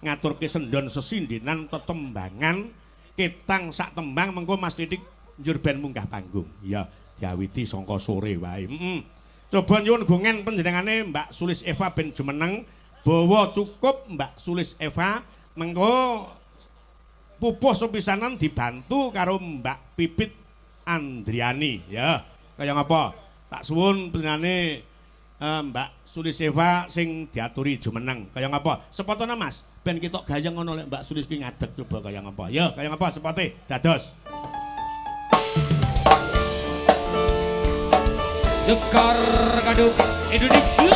Ngaturke sendon sesindenan tetembangan ketang sak tembang mengko Mas Titik njur ben munggah panggung. Ya, diawiti sangka sore wae. Heeh. Coba nyuwun gongen panjenengane Mbak Sulis Eva ben jumeneng bawa cukup Mbak Sulis Eva mengko pupuh sepisanan dibantu karo Mbak Pipit Andriani. Ya, kaya ngapa? Tak suwun panjenengane Mbak Sulis Eva sing diaturi jumeneng. Kaya ngapa? Sepotone Mas, ben ketok gayeng ngono lek Mbak Sulis ki ngadeg coba kaya ngapa. Ya, kaya ngapa sepote? Dados. Sekar Gadung Indonesia.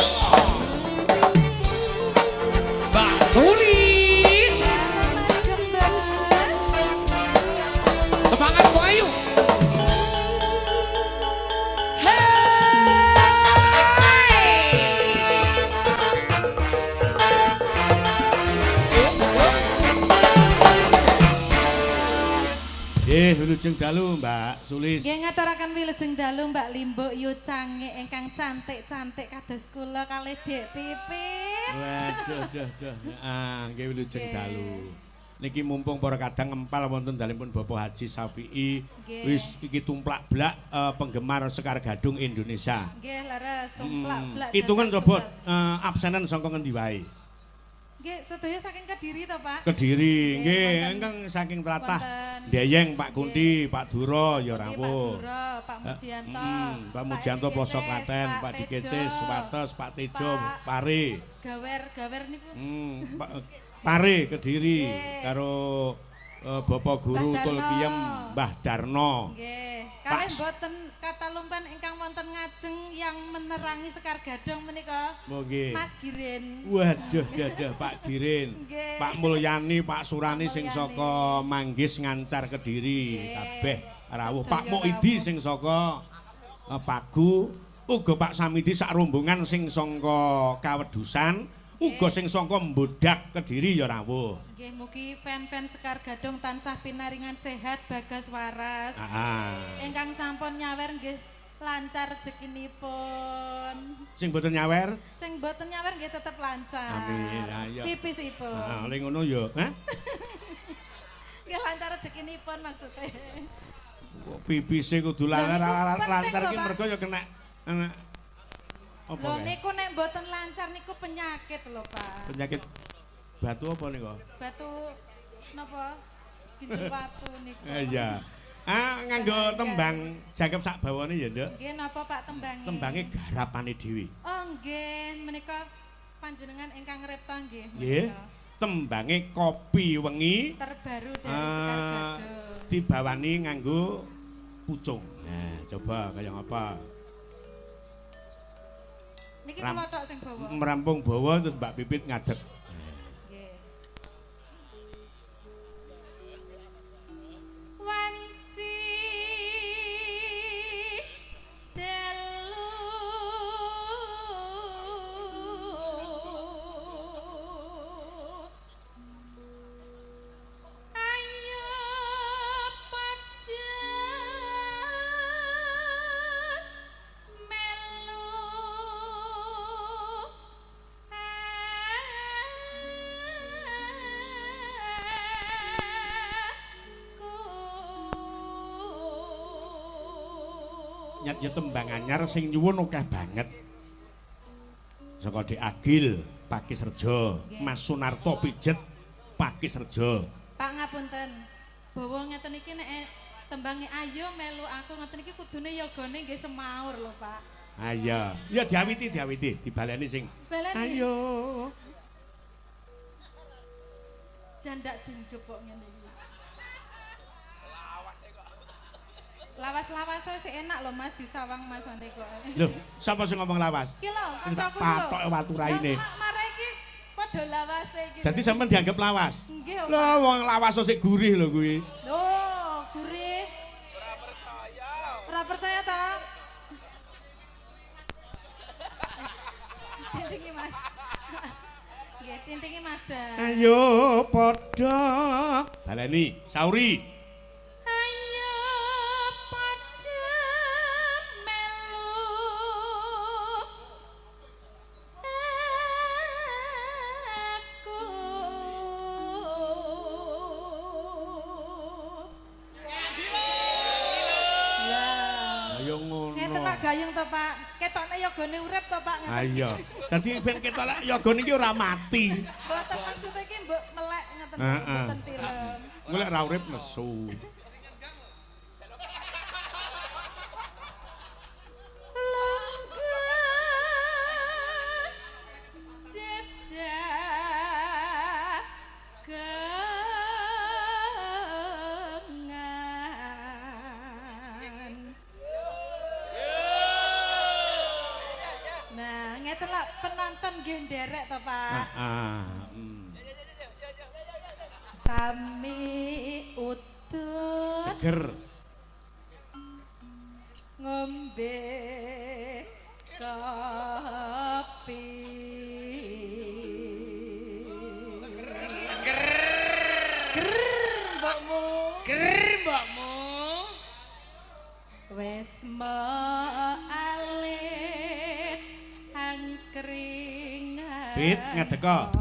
Mbak Sulis. Semangat Bu Ayu. Nggih, wilujeng dalu Mbak Sulis. Nggih ngaturaken wilujeng dalu Mbak Limbuk yu cange ingkang cantik-cantik kados kula kalih Dek Pipit. Waduh, duh, duh. Ah, nggih wilujeng dalu. Niki mumpung para kadang ngempal wonten dalemipun Bapak Haji Syafi'i wis iki tumplak-blak penggemar Sekar Gadung Indonesia. Nggih, leres tumplak-blak. Hitungan coba absenen saka ngendi wae? Nggih, sedaya saking Kediri to, Pak? Kediri, nggih, ingkang saking tlatah Deyeng, Pak Kunti, Pak Duro ya rawuh. Pak Duro, Pak Mujianto. Pak Mujianto Ploso Klaten, Pak Dikece, Swates, Pak Tejo, Pare. Gawer-gawer niku. Pare Kediri karo Bapak Guru Tulkiem Mbah Darno. Nggih. Kalih mboten katalumpan ingkang wonten ngajeng yang menerangi Sekar Gadung menika. Nggih. Mas Girin. Waduh, dadah Pak Girin. Pak Mulyani, Pak Surani sing saka Manggis Ngancar Kediri kabeh rawuh. Pak Muidi sing saka Pagu, uga Pak Samidi sak rombongan sing saka Kawedusan, uga sing saka Mbodak Kediri ya rawuh. Nggih, mugi fan-fan Sekar Gadung tansah pinaringan sehat bagas waras. Ingkang sampun nyawer nggih lancar rezekinipun. Sing boten nyawer? Sing boten nyawer nggih tetep lancar. Amin. Ayo. Pipisipun. Heeh, lek ngono ya. Hah? Nggih lancar rezekinipun maksudnya. Kok pipise kudu lancar iki mergo ya kena apa lho niku nek mboten lancar niku penyakit lho, Pak. Penyakit batu apa niku? Batu napa? Ginjal batu niku. Iya. Ah, nganggo tembang jangkep sak bawane ya, Nduk. Nggih, napa Pak tembange? Tembange garapane dhewe. Oh, nggih, menika panjenengan ingkang ngripta nggih. Nggih. Tembange kopi wengi terbaru dari Sekar Gadung. Dibawani nganggo pucung. Nah, coba kaya ngapa? Niki kula tok sing bawa. Merampung bawa terus Mbak Pipit ngadeg. Nggih. Wanci dalu ayo padha melu aku. Nyat ya tembang anyar sing nyuwun akeh banget. Saka Dik Agil, Pakisrejo, Mas Sunarto Pijet, Pakisrejo. Pak ngapunten. Bawa ngeten iki nek tembange ayo melu aku ngeten iki kudune yogane nggih semaur lho, Pak. Ah iya. Ya diawiti, diawiti, dibaleni sing. Baleni. Ayo. Jandak dinggep kok ngene iki. Lawas-lawas sik enak lho Mas disawang Mas ane kok. Lho, sapa sing ngomong lawas? Iki lho, kancaku lho. Patok watu raine. Mare iki padha lawase iki. Dadi sampean dianggap lawas. Nggih. Lho, wong lawas sik gurih lho kuwi. Lho, gurih. Ora percaya. Ora percaya ta? Tintingi Mas. Nggih, tintingi Mas Dan. Ayo padha baleni sauri. Ayo padha melu aku. gayeng to, Pak. Ketokne yogane urip to, Pak. Ah iya. Dadi ben ketok lek yogane iki ora mati. Mboten maksude iki mbok melek ngoten mboten tilem. Engko lek ora urip nesu. Lenggah jejak gengan. Nah, ngeten lak penonton nggih nderek to, Pak. Heeh. Sami udut Seger. Ngombe kopi. Ger mbokmu. Ger mbokmu. Wis alit angkringan. Pit ngadeka.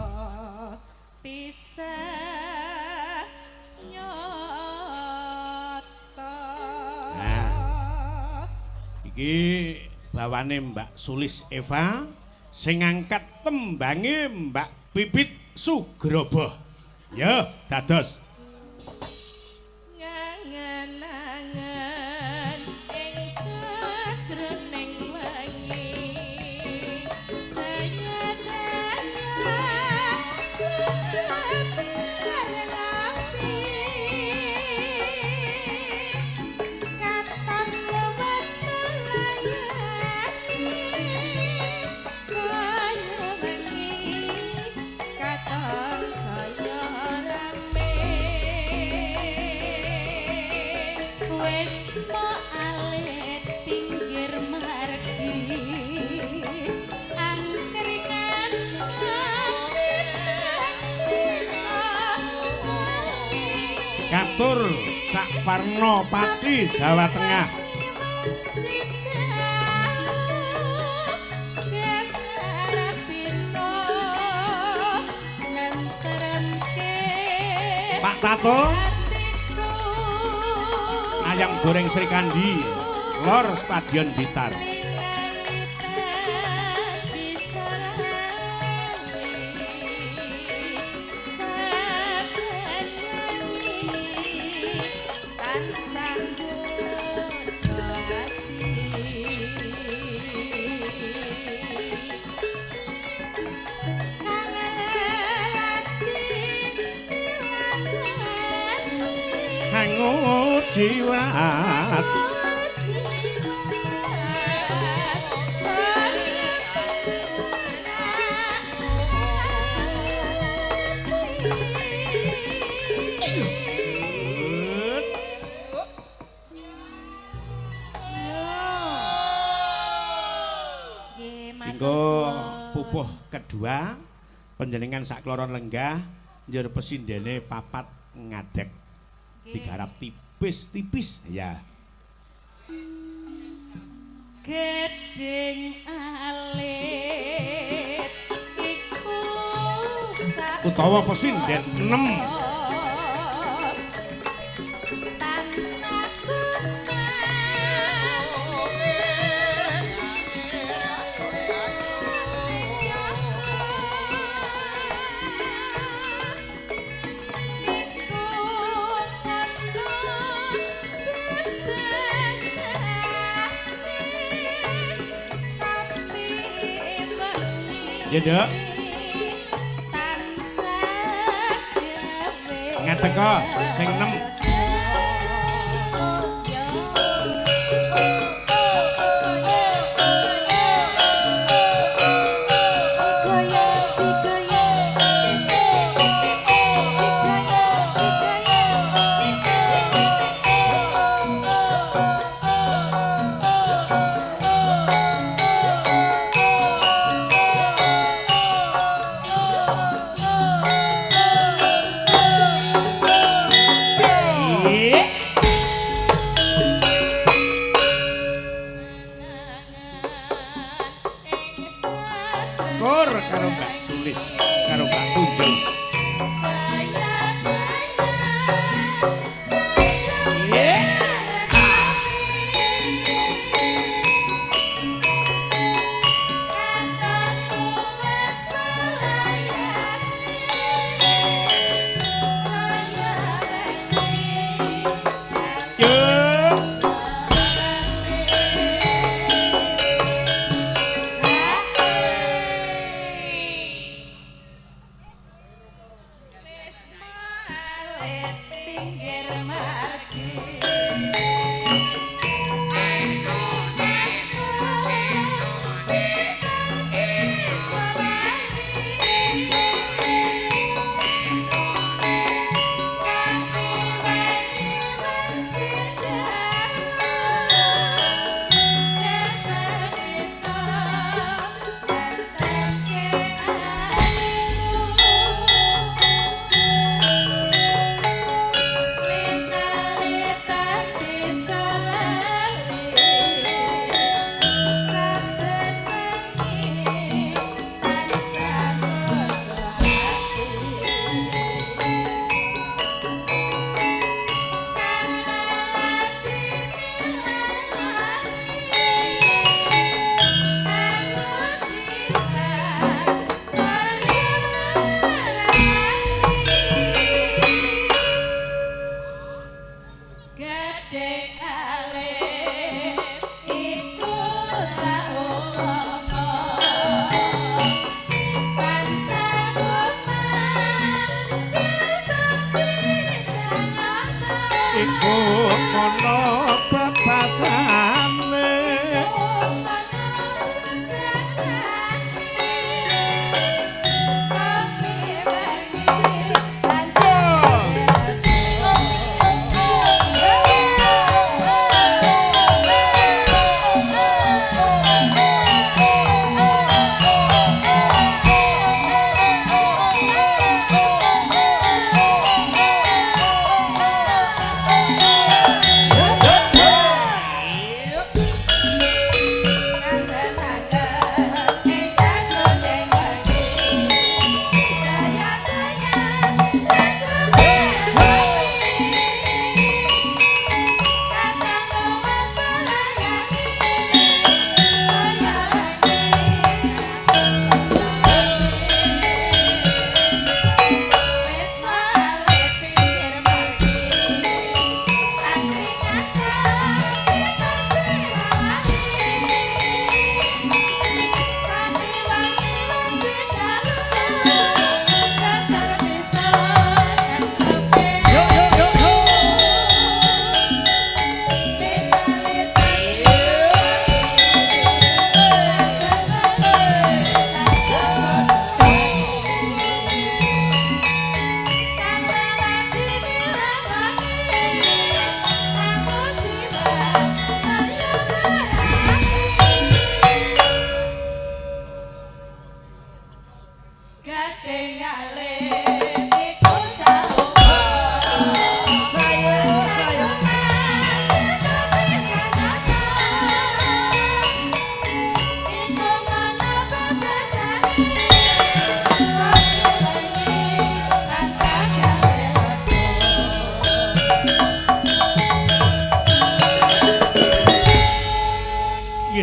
Pisah nyoto. Nah. Iki bawane Mbak Sulis Eva sing ngangkat tembange Mbak Pipit Sugrobo. Ya, dados. Ngangen-angen ing sajroning wengi. Daya-daya bareng api. Katon luwes melayani. Saya wengi katon saya rame. Wis alit pinggir margi angkringan. Katur Cak Parno Pati Jawa Tengah. Pak Tato ayam goreng Sri Kandi Lor Stadion Blitar. Hangut jiwat. Engko pupuh kedua panjenengan sakloron lenggah njur pesindene papat ngadeg digarap tipis-tipis ya. Gedeng alit iku utawa pesinden 6. Ya, Dok. Ngateka sing 6. Iku ana bebasane.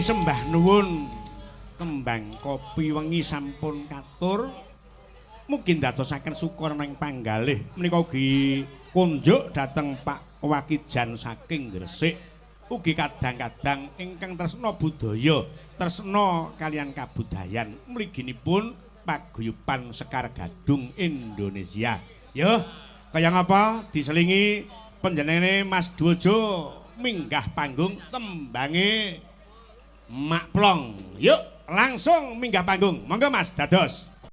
Sembah nuwun kembang kopi wengi sampun katur, mugi ndadosaken syukur ing panggalih menika ugi kunjuk dhateng Pak Wakijan saking Gresik, ugi kadang-kadang ingkang tresna budaya, tresna kalian kabudayan mliginipun paguyuban Sekar Gadung Indonesia. Yo, kaya ngapa diselingi panjenengane Mas Dwojo minggah panggung tembange Mak Plong. Yuk, langsung minggah panggung. Monggo Mas, dados.